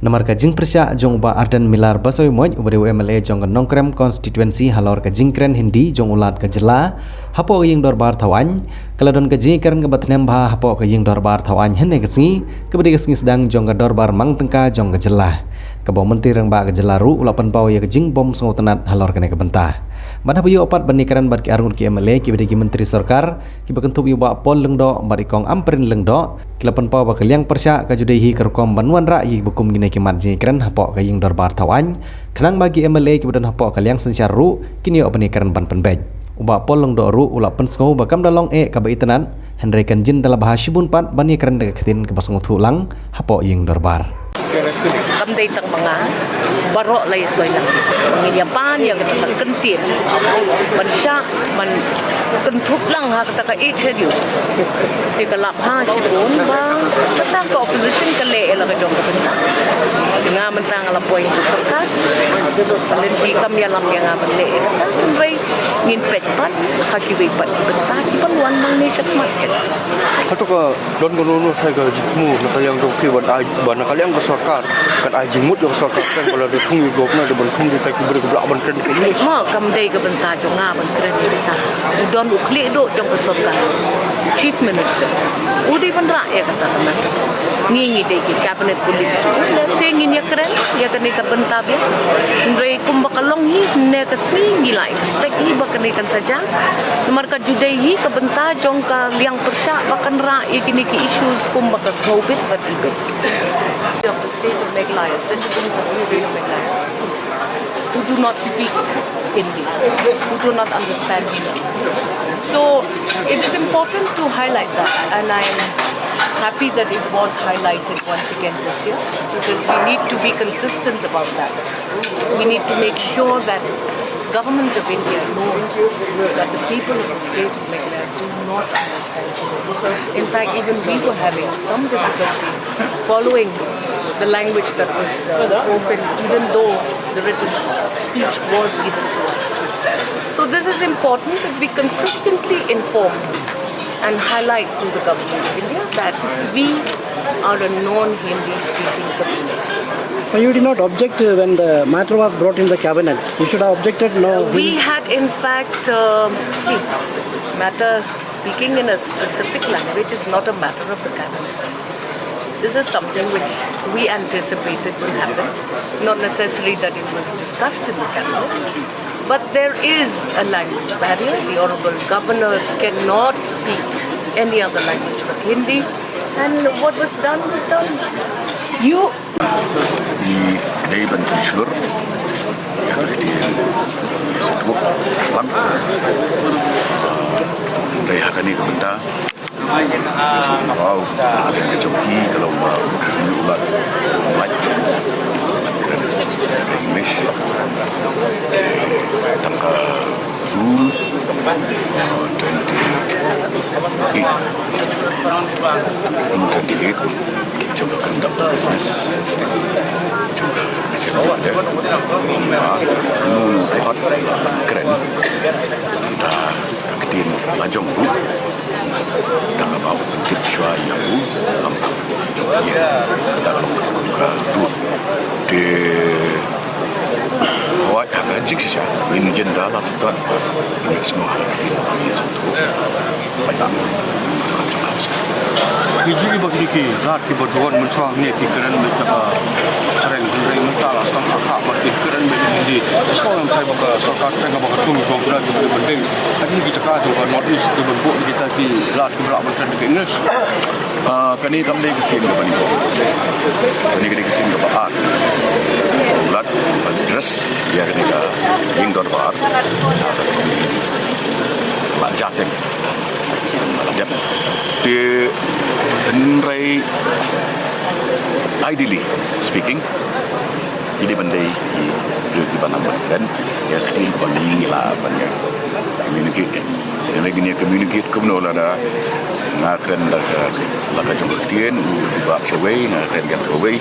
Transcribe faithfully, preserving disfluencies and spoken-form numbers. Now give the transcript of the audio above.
Namar ka jingpyrshah jong u Bah Ardent Miller Basaiawmoit, uba dei u M L A jong ka Nongkrem Constituency halor ka jingkren Hindi jong u Lat ka jylla hapoh ka Ïing Dorbar Thaw Aiñ, ka la don ka jingïakren kaba thnem bha hapoh ka Ïing Dorbar Thaw Aiñ hynne ka sngi, kaba dei ka sngi sdang jong ka Dorbar Mang Tyngka jong ka jylla. Kaba u Myntri Rangbah ka jylla ruh u la pynpaw ïa ka jingbym sngewtynnad halor kane ka bynta. Bad haba ïoh pat ban ïakren bad ki arngut ki M L A kiba dei ki myntri sorkar, kiba kynthup ïa u Bah Paul Lyngdoh bad i Kong Ampareen Lyngdoh, ki la pynpaw ba ka liang pyrshah ka ju dei hi ka rukom ban wanrah ïa kiba kum kine ki mat jingïakren hapoh ka Ïing Dorbar Thaw Aiñ, khnang ba ki M L A kiba don hapoh ka liang synshar ruh kin ïoh ban ïakren ban pynbeit. U Bah Paul Lyngdoh ruh u la pynsngew ba kam da long eh kaba itynnad, hynrei kan jin da la bha shibun pat ban ïakren da ka ktien kaba sngewthuh lang hapoh Ïing Dorbar. Kam dei tang ma nga, baroh la ïasoi lang. Ngin ïa pan ïa kata ka kyntien ban shah, ban kynthup lang ha kata ka eighth schedule. Te ka lah bha shibun ba kata ka opposition ka leh ïa la ka jong ka bynta. Nga mynta nga la poi ha sorkar, lynti kam ïalam ïa nga ban leh ïa kata. Hynrei ngin peit pat ha kiwei pat ki bynta kiban wan nangne shakhmat. Hato ka don kano kano thai ka jingthmu na ka liang jong phi ban ai, ba na ka liang ka sorkar kan ai jingmut ïa ka sorkar, kan ba la da thung ïa u governor da ban thung ïa ka ki briew ba lah ban kren ka English? Ma, kam dei ka bynta jong nga ban kren ïa kata. U don u khlieh duh jong ka sorkar, Chief Minister, u dei ban rah ïa kata. Ngi, ngi dei ki cabinet colleagues jong u, lehse ngin ïakren ïa kane ka bynta biang. Hynrei kumba ka long hi hynne ka sngi, ngi la expect hi ba kane kan sa jia. Namar ka ju dei hi ka bynta jong ka liang pyrshah ba kan rah ïa kine ki issues kumba ka sngewbit bad ibit. Of the state of Meghalaya, citizens of the state of Meghalaya, who do not speak Hindi, who do not understand Hindi. So it is important to highlight that, and I am happy that it was highlighted once again this year, because we need to be consistent about that. We need to make sure that Government of India knows that the people of the state of Meghalaya do not understand Hindi. In fact, even we were having some difficulty following the language that was, uh, spoken, even though the written speech was given to us. So this is important that we consistently inform and highlight to the Government of India that we are a non-Hindi speaking community. But you did not object, uh, when the matter was brought in the cabinet. You should have objected, no. We had, in fact, um, see, matter, speaking in a specific language is not a matter of the cabinet. This is something which we anticipated will happen, not necessarily that it was discussed in the cabinet. But there is a language barrier. The Honorable Governor cannot speak any other language but Hindi. And what was done was done. You I dei ban pynshlur ïa ka ktien sngewthuh lang. Dei ha kane ka bynta. Wow, ka jong ki ka long ba u la mait English. Tang ka rule twenty-eight, twenty-eight jong ka conduct business jong ka Assembly. Ba nu nu khot la kren da ka ktien la jong ruh. Tang ba u pyntip shuwa ïa u, lam ïa da ka long ka ruh. Te Hooid, ha ka jingshisha ngin jin da la sngewthuh, ngin sngewthuh, ngin sngewthuh. Ngi ju ïohi ba kine ki lad kiba ju wan mynshuwa hangne ki kren beit ha ka phareng, hynrei mynta la sdang ha ka, ba ki kren beit Hindi. Sngewthuh ïa ka sorkar phareng ba ka tung jong ka, ki ban dei ha kine ki jaka jong ka North East, ki ban buh kita ki lad kiba lah ban kren ka English. Ah, kane kam dei ka sien kaba nyngkong. Kane ka dei ka sien kaba ar. Lad address ïa kane ka ïing dorbar. Ba jateng. Te hynrei, ideally speaking, ki dei ban dei ki briew kiba nang ban kren ïa ka ktien kaba ngi ngi lah ban ïa communicate. Hynrei ngin ïa communicate kumno lada nga kren da ka, la ka jong ka ktien, u jubab shawei, nga kren ka shawei.